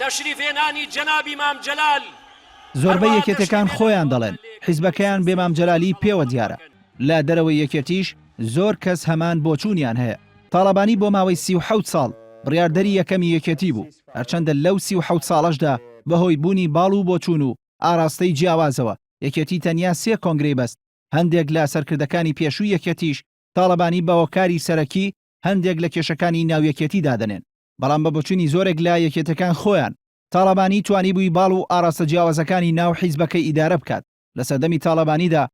تەشریفهێنانی جەنابی مام جەلال، زۆربەی یەکێتیەکان خۆیان دەڵێن حیزبەکەیان بێ مام جەلالی پێوە دیارە. لە دەرەوەی یەکێتیش زۆر کەس هەمان بۆچوونیان هەیە. تاڵەبانی بۆ ماوەی 37 ساڵ بڕیاردەری یەکەمی یەکێتی بوو، هەرچەندە لەو 37 ساڵەشدا بەهۆی بوونی باڵ و بۆچوون و ئاراستەی جیاوازەوە یەکێتی تەنیا سێ کۆنگرەی بەست، هەندێک لە سەرکردەکانی پێشووی یەکێتیش تاڵەبانی بە هۆکاری سەرەکی هەندێک لە کێشەکانی ناو یەکێتی دادەنێن. بەڵام بە بۆچوونی زۆرێک لە یەکێتەکان خۆیان، تاڵەبانی توانیبووی باڵ و ئاراستە جیاوازەکانی ناو حیزبەکەی ئیدارە بکات. لە سەردەمی تاڵەبانیدا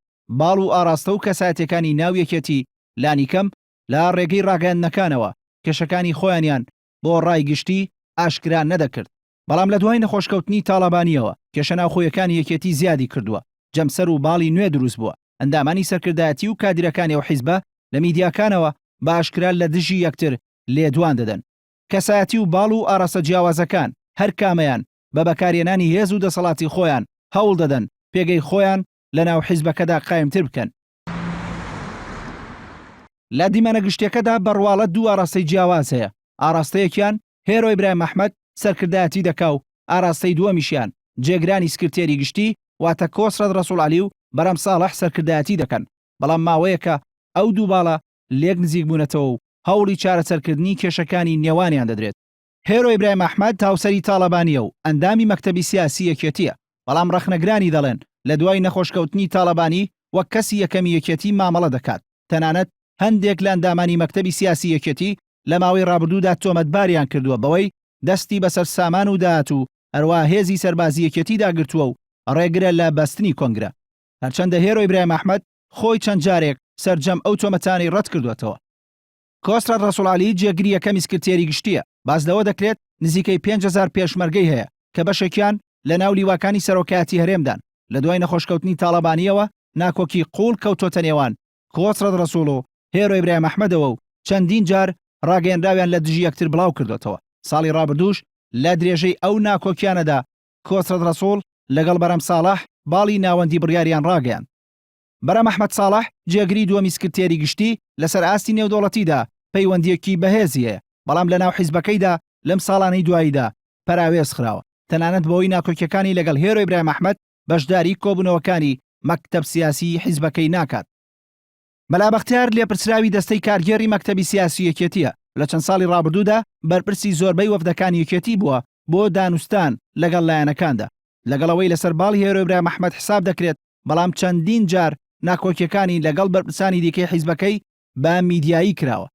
باڵ و ئاراستە و کەسایەتیەکانی ناو یەکێتی لانیکەم لە ڕێگەی ڕاگەیاندنەکانەوە کێشەکانی خۆیانیان بۆ ڕای گشتی ئاشکرا نەدەکرد. بەڵام لە دوای نەخۆشکەوتنی تاڵەبانییەوە کێشە ناوخۆیەکانی یەکێتی زیادی کردووە، جەمسەر و باڵی نوێ دروست بووە، ئەندامانی سەرکردایەتی و کادیرەکانی ئەو حیزبە لە میدیاکانەوە بە ئاشکرا لە دژی یەکتر لێدوان دەدەن. کەسایەتی و باڵ و ئاراستە جیاوازەکان هەر کامەیان بە بەکارهێنانی هێز و دەسەڵاتی خۆیان هەوڵ دەدەن پێگەی خۆیان لە ناو حیزبەکەدا قایمتر بکەن. لە دیمەنە گشتیەکەدا بە ڕواڵەت دوو ئاراستەی جیاواز هەیە، ئاراستەیەکیان هێرۆ ئیبراهیم ئەحمەد سەرکردایەتی دەکا و ئاراستەی دووەمیشیان جێگرانی سکرتێری گشتی واتە کۆسرەت ڕەسوڵ عەلی و بەرام ساڵح سەرکردایەتی دەکەن، بەڵام ماوەیەکە ئەو دوو باڵە لێک نزیک بوونەتەوە و هەوڵی چارەسەرکردنی کێشەکانی نێوانیان دەدرێت. هێرۆ ئیبراهیم ئەحمەد هاوسەری تاڵەبانییە و ئەندامی مەکتەبی سیاسی یەکێتییە، بەڵام ڕەخنەگرانی دەڵێن لە دوای نەخۆشکەوتنی تاڵەبانی وەک کەسی یەکەمی یەکێتی مامەڵە دەکات، تەنانەت هەندێک لە ئەندامانی مەکتەبی سیاسی یەکێتی لە ماوەی ڕابردوودا تۆمەتباریان کردووە بەوەی دەستی بەسەر سامان و داهات و هەروەها هێزی سەربازی یەکێتیدا گرتووە و ڕێگرە لە بەستنی کۆنگرە. هەرچەندە هێرۆ ئیبراهیم ئەحمەد خۆی چەند جارێک سەرجەم ئەو تۆمەتانەی ڕەتکردووەتەوە. کۆسرەت ڕەسوڵ عەلی جێگری یەکەمی سکرتێری گشتییە، باس لەوە دەکرێت نزیکەی 5000 پێشمەرگەی هەیە کە بەشێکیان لە ناو لیواکانی سەرۆکایەتی هەرێمدان، لە دوای نەخۆشکەوتنی تاڵەبانییەوە ناکۆکی قووڵ کەوتۆتە نێوان کۆسرەت ڕەسوڵ و هێرۆ ئیبراهیم ئەحمەدەوە و چەندین جار ڕاگەیەنراویان لە دژی یەکتر بڵاوکردۆتەوە، ساڵی ڕابردووش لە درێژەی ئەو ناکۆکیانەدا کۆسرەت ڕەسوڵ لەگەڵ بەرام ساڵح باڵی ناوەندی بڕیاریان ڕاگەیاند. بەرام ئەحمەد ساڵح، جێگری دووەمی سکرتێری گشتی، لەسەر ئاستی نێودەوڵەتیدا پەیوەندییەکی بەهێزی هەیە، بەڵام لەناو حیزبەکەیدا لەم ساڵانەی دواییدا پەراوێز خراوە، تەنانەت بەهۆی ناکۆکییەکانی لەگەڵ هێرۆ ئیبراهیم ئەحمەد بەشداری کۆبوونەوەکانی مەکتەب سیاسیی حیزبەکەی ناکات. مەلا بەختیار لێپرسراوی دەستەی کارگێڕی مەکتەبی سیاسی یەکێتییە، لە چەند ساڵی ڕابردوودا بەرپرسی زۆربەی وەفدەکانی یەکێتی بووە بۆ دانوستان لەگەڵ لایەنەکاندا، لەگەڵ ئەوەی لەسەر باڵی هێرۆ ئیبراهیم ئەحمەد حساب دەکرێت، بەڵام چەندین جار ناکۆکییەکانی لەگەڵ بەرپرسانی دیکەی حیزبەکەی بە میدیایی کراوە.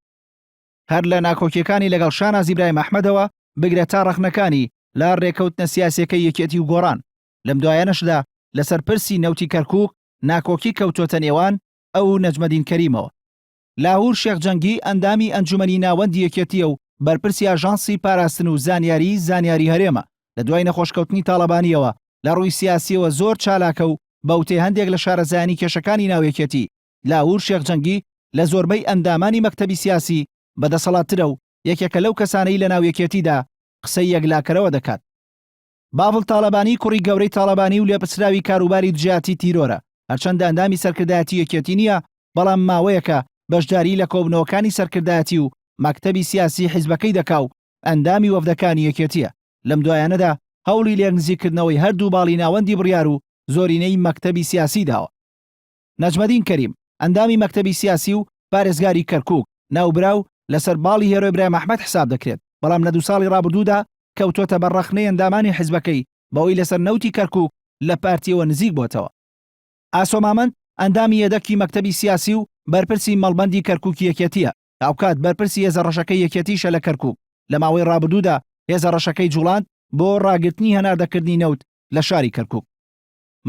هەر لە ناکۆکییەکانی لەگەڵ شاناز ئیبراهیم ئەحمەدەوە بگرە تا ڕەخنەکانی لە ڕێکەوتنە سیاسییەکەی یەکێتی و گۆڕان. لەم دوایانەشدا لەسەر پرسی نەوتی کەرکوک ناکۆکی کەوتۆتە نێوان ئەو و نەجمەدین کەریمەوە. لاهور شێخ جەنگی ئەندامی ئەنجومەنی ناوەندی یەکێتییە و بەرپرسی ئاژانسی پاراستن و زانیاری زانیاری هەرێمە، لە دوای نەخۆشکەوتنی تاڵەبانییەوە لە ڕووی سیاسییەوە زۆر چالاکە و بە وتەی هەندێک لە شارەزایانی کێشەکانی ناو یەکێتی، لاهور شێخ جەنگی لە زۆربەی ئەندامانی مەکتەبی سیاسی بەدەسەڵاتترە و یەکێکە لەو کەسانەی لە ناو یەکێتیدا قسەی یەکلاکەرەوە دەکات. باڤڵ تاڵەبانی کوڕی گەورەی تاڵەبانی و لێپرسراوی کاروباری دژایەتی تیرۆرە، هەرچەندە ئەندامی سەرکردایەتی یەکێتی نییە، بەڵام ماوەیەکە بەشداریی لە کۆبوونەوەکانی سەرکردایەتی و مەکتەبی سیاسی حیزبەکەی دەکا و ئەندامی وەفدەکانی یەکێتییە. لەم دوایانەدا هەوڵی لێکنزیککردنەوەی هەردوو باڵی ناوەندی بڕیار و زۆرینەی مەکتەبی سیاسی داوە. نەجمەدین کەریم، ئەندامی مەکتەبی سیاسی و پارێزگاری کەرکوک، ناوبراو لەسەر باڵی هێرۆ ئیبراهیم ئەحمەد حساب دەکرێت، بەڵام لە دوو ساڵی ڕابردوودا کەوتۆتە بەر ڕەخنەی ئەندامانی حزبەکەی بەوەی لەسەر نەوتی کەرکوک لە پارتیەوە نزیک بۆتەوە. ئاسۆ مامەند، ئەندامی یەدەکی مەکتەبی سیاسی و بەرپرسی مەڵبەندی کەرکوکی یەکێتیە، هاوکات بەرپرسی هێزە ڕەشەکەی یەکێتیشە لە کەرکوک، لە ماوەی ڕابردوودا هێزە ڕەشەکەی جوڵاند بۆ ڕاگرتنی هەناردەکردنی نەوت لە شاری کەرکوک.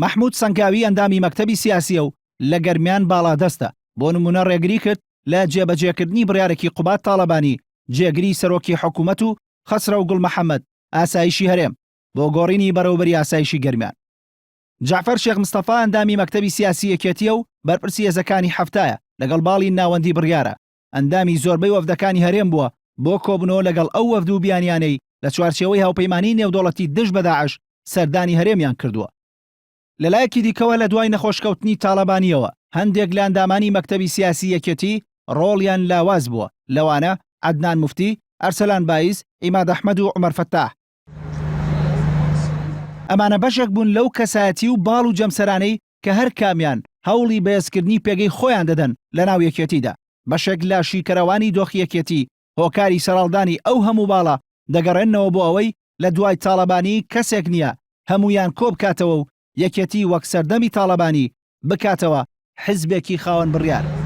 مەحمود سەنگاوی ئەندامی مەکتەبی سیاسییە و لە گەرمیان باڵادەستە، بۆ نموونە ڕێگری کرد لە جێبەجێکردنی بڕیارێکی قوباد تاڵەبانی جێگری سەرۆکی حکومەت و خەسرەو گوڵ محەمەد ئاسایشی هەرێم بۆ گۆڕینی بەڕێوبەری ئاسایشی گەرمیان. جەعفەر شێخ مستەفا ئەندامی مەکتەبی سیاسی یەکێتییە و بەرپرسی هێزەکانی حەفتایە لەگەڵ باڵی ناوەندی بڕیارە ئەندامی زۆربەی وەفدەکانی هەرێم بووە بۆ کۆبوونەوە لەگەڵ ئەو وەفد و بیانیانەی لە چوارچێوەی هاوپەیمانیی نێودەوڵەتی دژ بە داعش سەردانی هەرێمیان کردووە. لەلایەکی دیکەوە لە دوای نەخۆشکەوتنی تاڵەبانییەوە هەندێک لە ئەندامانی مەکتەبی سیاسی یەکێتی ڕۆڵیان لاواز بووە، لەوانە عەدنان موفتی، ئەرسەلان بایز، عیماد ئەحمەد و عومەر فەتاح. ئەمانە بەشێک بوون لەو کەسایەتی و باڵ و جەمسەرانەی کە هەر کامیان هەوڵی بەهێزکردنی پێگەی خۆیان دەدەن لەناو یەکێتیدا. بەشێک لە شیکەرەوانی دۆخی یەکێتی هۆکاری سەرهەڵدانی ئەو هەموو باڵە دەگەڕێننەوە بۆ ئەوەی لە دوای تاڵەبانی کەسێک نییە هەموویان کۆبکاتەوە و یەکێتی وەک سەردەمی تاڵەبانی بکاتەوە حزبێکی خاوەن بڕیار.